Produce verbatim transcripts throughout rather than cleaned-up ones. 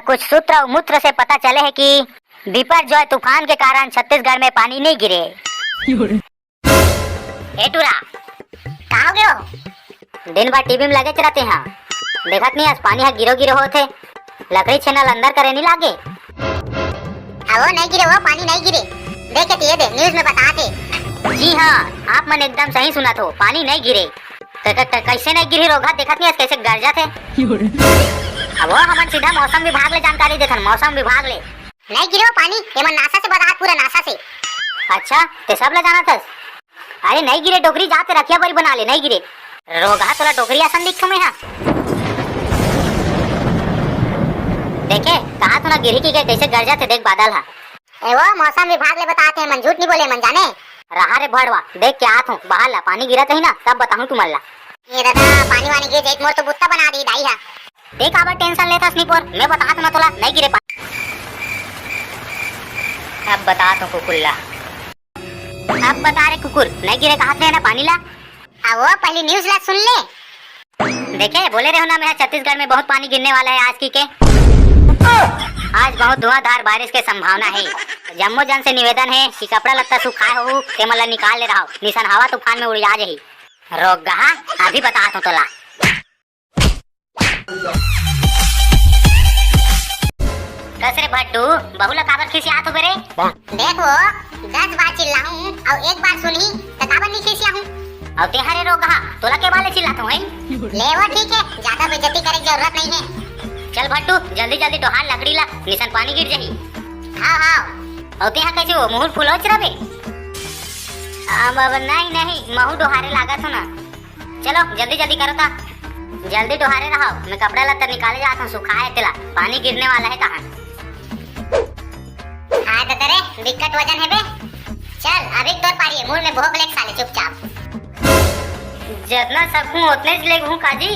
कुछ सूत्र अउ मूत्र से पता चले हे कि बिपरजॉय तूफान के कारण छत्तीसगढ़ में पानी नइ गिरे। ए टूरा, का हो गयो? दिन भर टीवी में लगे रहते हैं, देखत नहीं आज पानी ह गिरो गिरो होत हे, लकड़ी छेना ल अंदर करे नहीं लागे। अवो नहीं गिरे, वो पानी नहीं गिरे। देखे तो ये दे, न्यूज़ में बताथे। जी हाँ, आप मन एकदम सही सुनत हो, पानी नहीं गिरे। क-, क-, क-, कैसे नहीं गिरी रोगहा, देखत नहीं आज कैसे गरजत हे। अब वो हमन सीधा मौसम विभाग ले जानकारी देथन, मौसम विभाग ले। नहीं गिरे वो पानी, एमन नासा से बतात, पूरा नासा से। अच्छा, ते सब ला जानत हस? अरे नहीं गिरे डोकरी, जाते रखिया बरी बना ले, नहीं गिरे। रोगहा तोला डोकरी असन दिखथो मैं हा। देखे, कहा तो ना गिरी की के कैसे गरजत हे, देख बादल हा। ए वो मौसम विभाग ले बतात हे, मन झूठ नहीं बोले, मन जाने। रहा रे भड़वा, देख के आत हूँ, बाहर ला पानी गिरत ही ना, तब बताहूँ तुमन ला। ए दादा, पानी वानी गिर जाई त मोर तो बुत्ता बना दी दाई हा। देख काबर टेंशन लेथस निपोर, मैं बतात हूँ ना तोला, नहीं गिरे पानी। अब बतात हूँ कुकुर ला। अब बता रे कुकुर, नहीं गिरे कहात रहे ना पानी ला? आ वो पहली न्यूज़ ला सुन ले। देखे, बोले रहे हो ना मैं, छत्तीसगढ़ में बहुत पानी गिरने वाला है आज की के। आज बहुत धुआंधार बारिश के संभावना है। जम्मो जन से निवेदन है कि कपड़ा लत्ता सुखाए हो, तेमन ला निकाल ले रहो, निसन हवा तूफान में उड़ जा जही। रोगहा, अभी बतात हूँ तोला। कस रे भट्टू, बहू ला काबर खिसियात हो बे रे? देख वो, दस बार चिल्लाहूं अउ एक बार सुनही, त काबर नहीं खिसियाहूं? अउ तेहा रे रोगहा, तोला के बाले चिल्लात हो, हैं? ले वो ठीक है, ज्यादा बेइज्जती करे की जरूरत नहीं है। चल भट्टू, जल्दी जल्दी डोहार लकड़ी ला, निसन पानी गिर जाही। हाव, हाव। अउ तेहा कैसे वो मुंह फुलोच रबे? अब, अब नहीं, नहीं, महू डोहारे लागत हो ना। चलो, जल्दी जल्दी करो ता। जल्दी डोहारे रहो, मैं कपड़ा लत्ता निकाले जात हूँ, सुखाए तेला, पानी गिरने वाला है कहाँ। हाँ दादा रे, बिकट वजन है बे। चल, अभी तोर पारी है, मुड़ में भोग ले साले चुपचाप। जतना सकूं ओतने च लेगहूं काजी।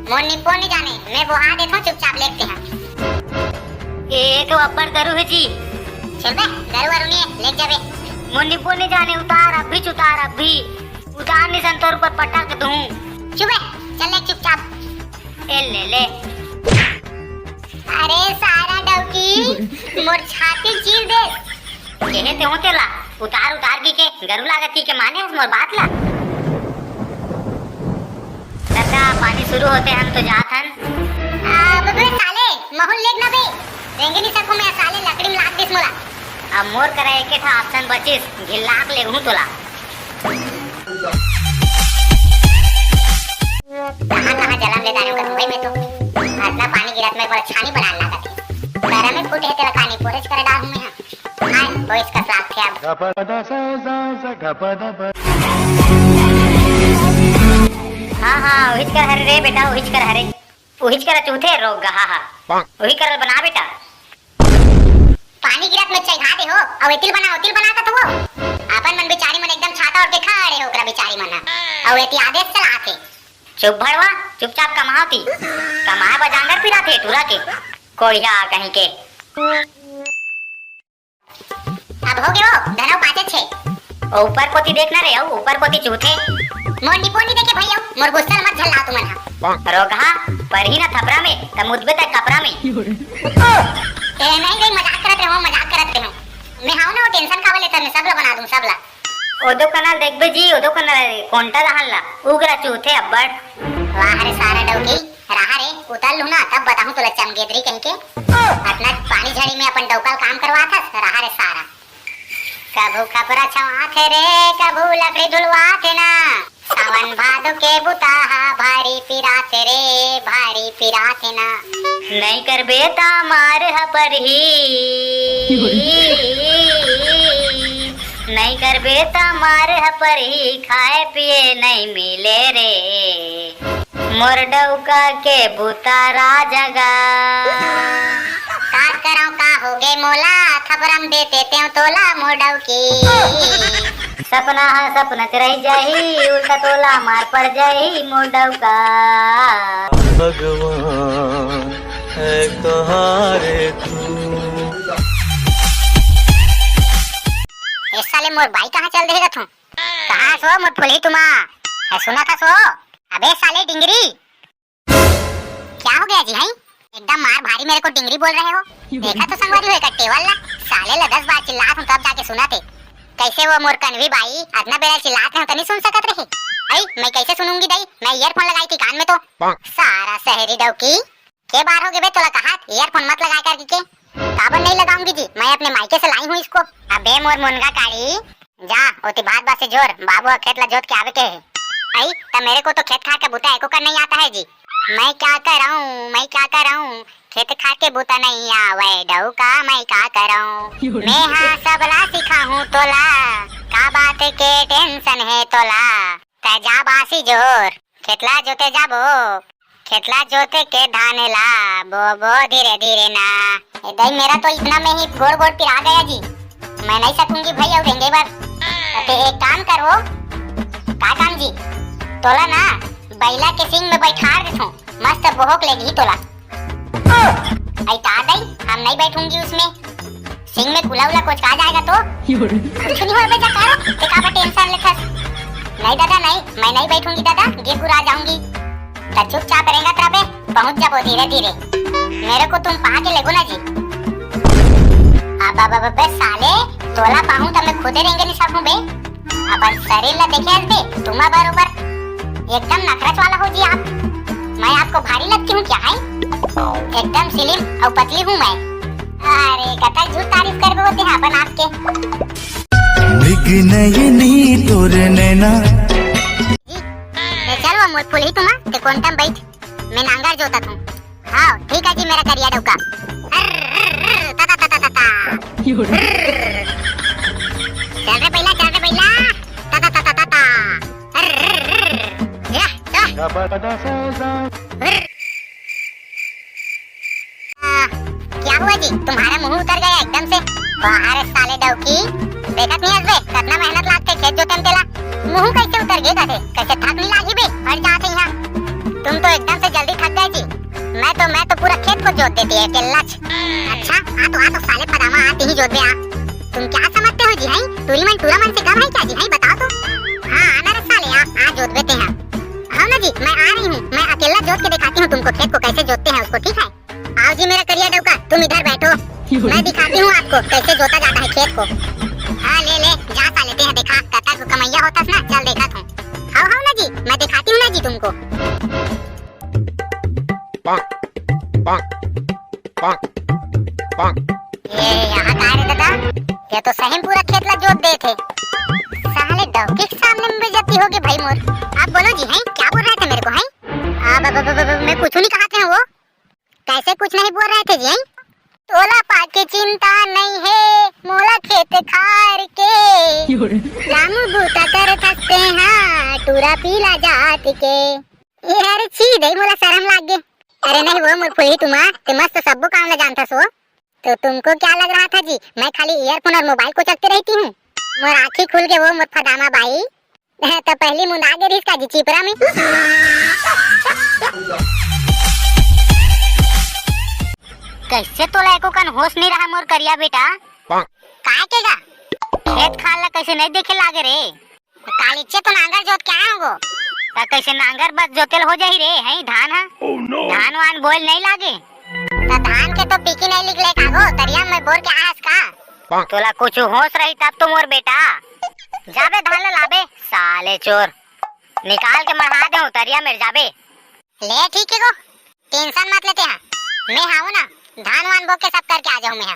मोर निपो नहीं जाने, मैं बोहा देथों, चुपचाप लेगते हैं। ए तो अब्बड़ गरु है जी। चल बे, गरु वरु नहीं है, लेग जाबे। मोर निपो नहीं जाने, उतार अभी च उतार अभी। उतार निसन तोर ऊपर पटक दूं। चुप बे, चल ले चुपचाप। ए ले ले। अरे सारा डौकी, मोर छाती चीर दे। केहे ते हो तेला, उतार उतार की के, गरु लागत की के माने हस मोर बात ला। दादा, पानी शुरू होते हम तो जात हन। आ, बे, बे, साले, महू ल लेग ना बे। रेंगे नहीं सकूं मैं, साले लकड़ी में लाग दिस मोला। अब मोर करा एके ठा option बचिस, घिल्लाक लेगहूं तोला। कहाँ, कहाँ जलम ले डारेंव कथंव भाई मैं तो। अतना पानी गिरत में एक बार छानी बनाए लागत हे। पैरा में फूट हे तेला कानी पोरेच करे डारहूं मैं हा। आय, ओइच कस लागथे अब। हाँ, हाँ, ओहिच कर हरे रे बेटा, ओहिच कर हरे। ओहिच कर चूथे रोगहा हा। ओही कर बना बेटा। पानी गिरत में चघा दे हो, अउ एतिल बना, ओतिल बना कथो हो। अपन मन बिचारी मन एकदम छाता ओढ़ के खड़े हो, ओकरा बिचारी मन ह। अउ एती आदेश चलाथे। चुप भड़वा, चुपचाप कमाओ ती। कमाए बर जांगर पिराथे टूरा के। कोढ़िया कहीं के। अब हो गे वो, धनव पाचे छे। ओ ऊपर कोती देख ना रे, अउ ऊपर कोती चूथे। मोर निपोनी देखे भाई, अउ मोर गुस्सा ल मत झल्लाओ तुमन हा। रोगहा, परही ना थपरा में, त मुदबे तक कपरा में। ए, नहीं, नहीं, मजाक करत रहे हो, मजाक करत रहे हो। मैं हाव ना, वो tension काबर लेथस, मैं सब ला बना दूं, सब ला। ओदो कना ल देखबे जी, ओदो कना ल कोंटा दहन ला, उगरा चूथे अब्बड़। वाह रे सारा डौकी, रहा रे, उतर लूं ना, तब बताहूं तोला चमगेदरी कहीं के। अतना पानी झड़ी में अपन डौका ल काम करवाथस, रहा रे सारा। कभू खपरा छवाथे रे, कभू लकड़ी ढुलवाथे ना। सावन भादो के बुता हा भारी पिराथे रे, भारी पिराथे ना। नई करबे त मार ह परही। नई करबे त मार ह परही, खाए पिए नई मिले रे। मोर डौका के बुता राजगा। का करंव का होगे मोला, थपरम देते तेंव तोला मोर डौकी। सपना ह सपनच रहि जाही, उल्टा तोला मार पड़ जाही मोर डौका। भगवान है कहाँ रे तू। ए साले मोर बाई कहाँ चल देहे गा तू? कहाँ हस वो मोर फुलही तुमा? ए सुनत हस वो? अबे साले डिंगरी। क्या हो गया जी, हैं? एकदम मार भारी मेरे को डिंगरी बोल रहे हो। देखा तो संगवारी हो एकर टेवल ला, साले ला दस बार चिल्लात हूँ तब जाके सुनत हे। कैसे वो मोर कन्वी बाई अतना बेरा चिल्लात रहे त नहीं सुन सकत रहे? आई मैं कैसे सुनूंगी दाई, मैं ईयरफोन लगाई थी कान में तो। सारा शहरी डौकी। के बार हो गे बे तोला कहात ईयरफोन मत लगाए करके के? काबर नहीं लगाऊंगी जी, मैं अपने मायके से लाई हूँ इसको। अबे मोर मुनगा काड़ी, जा ओती भात बासे जोर, बाबू ह खेत ला जोत के आवे के हे। आई त मेरे को तो खेत खार के बुता एको कर नहीं आता है जी। मैं क्या कराऊं, मैं क्या कराऊं, खेत खार के बुता नहीं आवे डौका, मैं क्या कराऊं। मैं हाँ सबला सिखाहूं तोला, का बात के टेंशन है तोला। तै जा बासी जोर, खेतला जोते जाबो, खेतला जोते के धान ला बोबो धीरे धीरे ना। ए दाई, मेरा तो इतना में ही गोड़ गोड़ पिरा गया जी, मैं नहीं सकूंगी भाई और रेंगे बर। ते एक काम करो। का काम जी? तोला ना बैला के सिंग में बैठार देथों, मस्त बोहक लेगी तोला। आई ता दाई, हम नहीं बैठूंगी उसमें। सिंग में कुला उला कोचका जाएगा तो? कुछ नहीं होय बे, जा करो, ते काबर टेंशन लेथस? नहीं दादा, नहीं, मैं नहीं बैठूंगी दादा, गिर गुरा जाऊंगी। तो चुपचाप रेंगत रह बे, पहुंच जाबो धीरे धीरे। मेरे को तुम पा के लेगो ना जी। अब, अब, अब, अबे साले, तोला पाहूं त मैं खुदे रेंगे नहीं सकूं बे। अपन शरीर ला देखे हस बे, तुमा बरोबर एकदम नखरच वाला हो जी आप। मैं आपको भारी लगती हूँ क्या है? एकदम slim और पतली हूँ मैं। अरे कतक झूठ तारीफ करबे होते हैं अपन आपके। मृग नयनी तोर नैना। जी, ले चल वो मोर फुलही तुमा, ते कोंटा म बैठ, मैं नांगर जोतत हूँ। हाँ ठीक है जी मेरा करिया डौका। अर्र, अर्र, ता, ता, ता, ता, ता, ता। चल रे बैला, चल रे बैला। ता, ता, ता, ता, ता, ता। अर्र, अर्र, अर्र। या, या। अर्र। आ, क्या हुआ जी, तुम्हारा मुंह उतर गया एकदम से? वाह रे साले डौकी, देखत नहीं हस बे, कितना मेहनत लागथे खेत जोते में तेला। मुंह कैसे उतर गए कथे, कैसे थक नहीं लागी बे, हट जाते यहाँ। तुम तो एकदम से जल्दी थक गए जी। मैं तो, मैं तो पूरा खेत को जोत देती है, अकेला छ-, अच्छा, आ तो, आ तो साले पदामा, आ तिही जोत दे आ। तुम क्या समझते हो जी, हैं? टूरी मन, टूरा मन से कम है क्या जी, हैं? बताओ तो। हाँ, आना रे साले, आ, आ जोत देते हैं। हाँ ना जी, मैं आ रही हूँ, मैं अकेला जोत के दिखाती हूँ तुमको खेत को कैसे जोतते हैं उसको, ठीक है? आओ जी मेरा करिया डौका, तुम इधर बैठो, मैं दिखाती हूँ आपको कैसे जोता जाता है खेत को। हाँ ले ले, जा साले, ते ह देखा, कतक कमैया होतस ना, चल देखा तू। हाव हाव ना जी, मैं दिखाती हूँ ना जी तुमको। ये यहाँ का रे दादा? ये तो सही में पूरा खेत ला जोत देथे। साले डौकी के सामने में बेइज्जती होगे भाई मोर। आप बोलो जी, हैं? क्या बोल रहे थे मेरे को, हैं? आ, ब, ब, ब, ब, ब, मैं कुछ नहीं कहा थे वो। कैसे कुछ नहीं बोल रहे थे जी, हैं? तोला पाके चिंता नहीं है, मोला खेत खार के। रामू बूता करथस ते हाँ, टूरा पीला जात के। ये अरे छी, दई मोला शरम लाग गे। अरे नहीं वो मोर फुलही तुमा, ते मस्त सब्बो काम ला जानथस वो। तो तुमको क्या लग रहा था जी, मैं खाली ईयरफोन और मोबाइल को चलते रहती हूँ? मोर आँखी खुल गे वो मोर फदामा बाई। त पहली मुंदा गे रहिस का जी चिपरा में। कैसे तोला एको कन होश नहीं रहा मोर करिया बेटा? काय के गा? खेत खार ला कैसे नहीं देखे लागे रे? कालीचे तो नांगर जोत के आए होगो। त कैसे नांगर बस जोतेल हो जाही रे, हैं धान हा? धान वान बोल नहीं लागे। त धान के तो पीकी नहीं निकले कागो, तरिया में बोर के आयस का? तोला कुछ होश रही तब तो मोर बेटा। जाबे धान ला लाबे, साले चोर। निकाल के मढ़ा दे उतरिया मेर जाबे। ले ठीक है गो, टेंशन मत लेते हैं। मैं हाऊ ना, धान वान बो के सब करके आ जाऊँ मैं हा।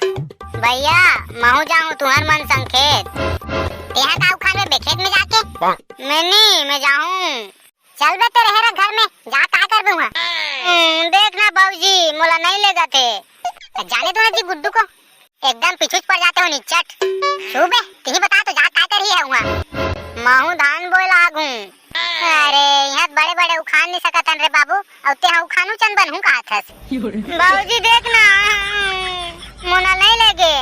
भैया, महू जाऊँ तुहर मन संग खेत। तेहा का उखान में बे खेत में जाके? मैं नहीं, मैं जाऊँ। चल बे, ते रहे रह घर में, जा का करबे उहाँ? हम्म, देख ना बाबूजी, मोला नहीं लेगथे। जाने दो ना जी गुड्डू को, एकदम पीछू पड़ जाते हो निच्चट। छू बे, तिही बता तो जा का कर ही है उहाँ? महू धान बोए लाग हूँ। अरे, यहाँ बड़े बड़े उखान नहीं सकत हन रे बाबू, अउ ते हाँ उखानू चंदन हूँ कहा थस। बाबूजी देख ना, मोला नहीं लेगे।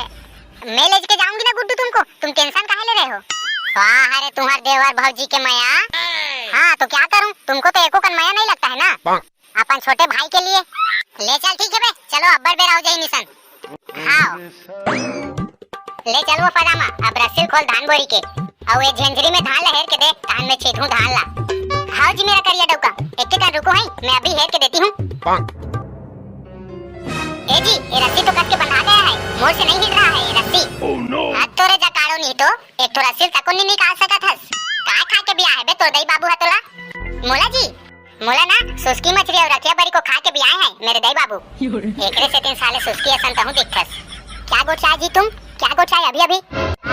मैं लेके जाऊंगी ना गुड्डू तुमको, तुम टेंशन काहे ले रहे हो? वाह, अरे तुम्हार देवर भौजी के मया। हाँ, तो क्या करूँ, तुमको तो एको कन मया नहीं लगता है ना, अपन छोटे भाई के लिए। ले चल, ठीक है बे, चलो अब्बड़ बेरा हो जाही निसन। हाँ, ले चल वो पजामा, अब रस्सी खोल धान बोरी के, अउ ये झेंझरी में धान ला हेर के दे, धान में छेदहूँ धान ला। हाँ जी मेरा करिया डौका, एक कन रुको है, मैं अभी हेर के देती हूँ। ए जी, ये रस्सी तो कस के बंधा गया है, मोर से नहीं हिल रहा है ये रस्सी। Oh no! हद तोरे जकाड़ो नहीं तो, एक ठो रस्सी तको नहीं निकाल सकत हस। काय खा के बियाहे बे तोर दई बाबू ह तोला? मोला जी, मोला ना सुस्की मछरी अउ रखिया बरी को खा के बियाहे हैं मेरे दई बाबू। एकरे सेती साले सुस्की असन तहूँ दिखथस। क्या गोठियाए जी तुम? क्या गोठियाए अभी अभी?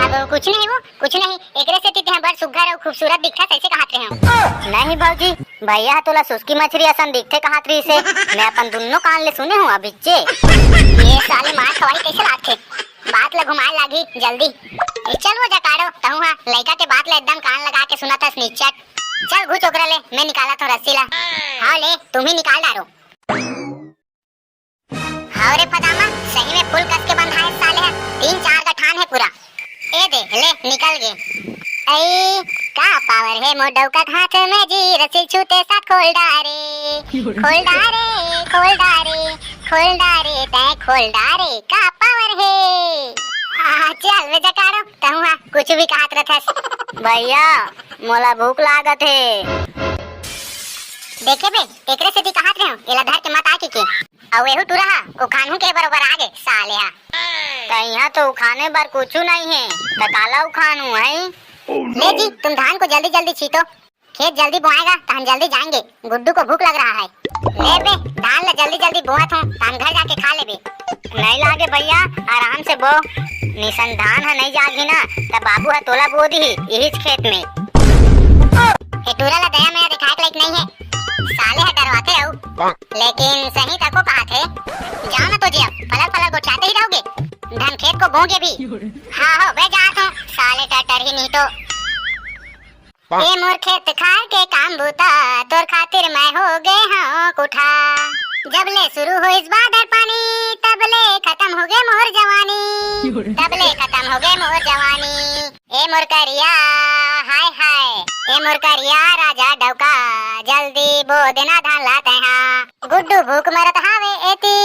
अब कुछ नहीं वो, कुछ नहीं। एकरे सेती तेहा बड़ सुग्घर अउ खूबसूरत दिखथस, ऐसे कहत रहे हूँ। नहीं भौजी, भैया ह तोला सुस्की मछरी असन दिखथे कहत रहिस हे। मैं अपन दुन्नो कान ले सुने हूँ अभिच्चे। ये साले मार खवाही कैसे लागथे? बात ला घुमाए लागी जल्दी। ए, चल वो जकाड़ो, तहूँ हा लइका के बात ला एकदम कान लगा के सुनत हस निच्चट। चल घुच ओकरा ले, मैं निकालत हूँ रस्सी ला। हाँ ले, तुम ही निकाल डारो। हाँ रे फदामा, सही में फुल कस के बंधा है साले हा, तीन चार गठान है पूरा। ए दे, ले, निकल गे। ऐ, का पावर है मोर डौका के हाथ में जी, रस्सी छूते साथ खोल डारे। खोल डारे, खोल डारे, खोल डारे, तै खोल डारे, का पावर है? आ, चल बे जकाड़ो, तहूँ हा कुछ भी कहत रहथस। भैया, मोला भूख लागत हे। देखे बे, एकरे सेती कहत रहे हूँ, एला धर के मत आके के। अउ एहू टूरा हा उखानहू के बरोबर आ गे साले हा। त इहाँ तो उखाने बर कुछु नइ हे, त काला उखानू है? ले जी, तुम धान को जल्दी जल्दी छींटो, खेत जल्दी बोआएगा, तहन जल्दी जाएंगे, गुड्डू को भूख लग रहा है। ले बे, धान ला जल्दी जल्दी बोआत हूँ, तहन घर जाके खा लेबे। नहीं लागे भैया, आराम से बो, निसन धान ह नहीं जागही ना, त बाबू ह तोला बो दिही इहीच खेत में। ए टूरा ला दया मया दिखाए के लायक नहीं है, साले ह डरवाथे अउ। लेकिन सही तको कहाथे, जाओ ना तो जी, अब फलर फलर गोठियाते ही रहोगे, धन खेत को बोगे भी। हाँ हो बे, जात हूँ, साले टटर ही नहीं तो। ए मोर खेत खार के काम बूता, तोर खातिर मैं हो गे हूँ कुठा। जब ले शुरू होइस बादर पानी, तब ले खत्म हो गे मोर जवानी। तब ले खत्म हो गे मोर जवानी। ए मोर करिया, हाय हाय, ए मोर करिया राजा डौका, जल्दी बो देना धान ला तैहा। गुड्डू भूख मरत हावे एती,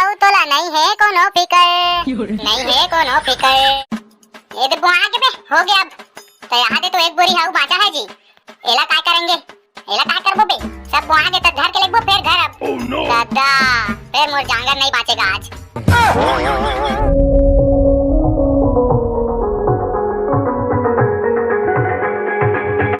अउ तोला नहीं है कोनो फिकर, नहीं है कोनो फिकर। ए दे बोआ के बे, हो गया अब। तो यहाँ दे तो एक बोरी हाउ बांचा है जी, एला काय करेंगे? एला काय करबो बे? सब बोआ गे त धर के लेगबो फेर घर अब। Oh no! दादा, फेर मोर जांगर नहीं बांचेगा आज।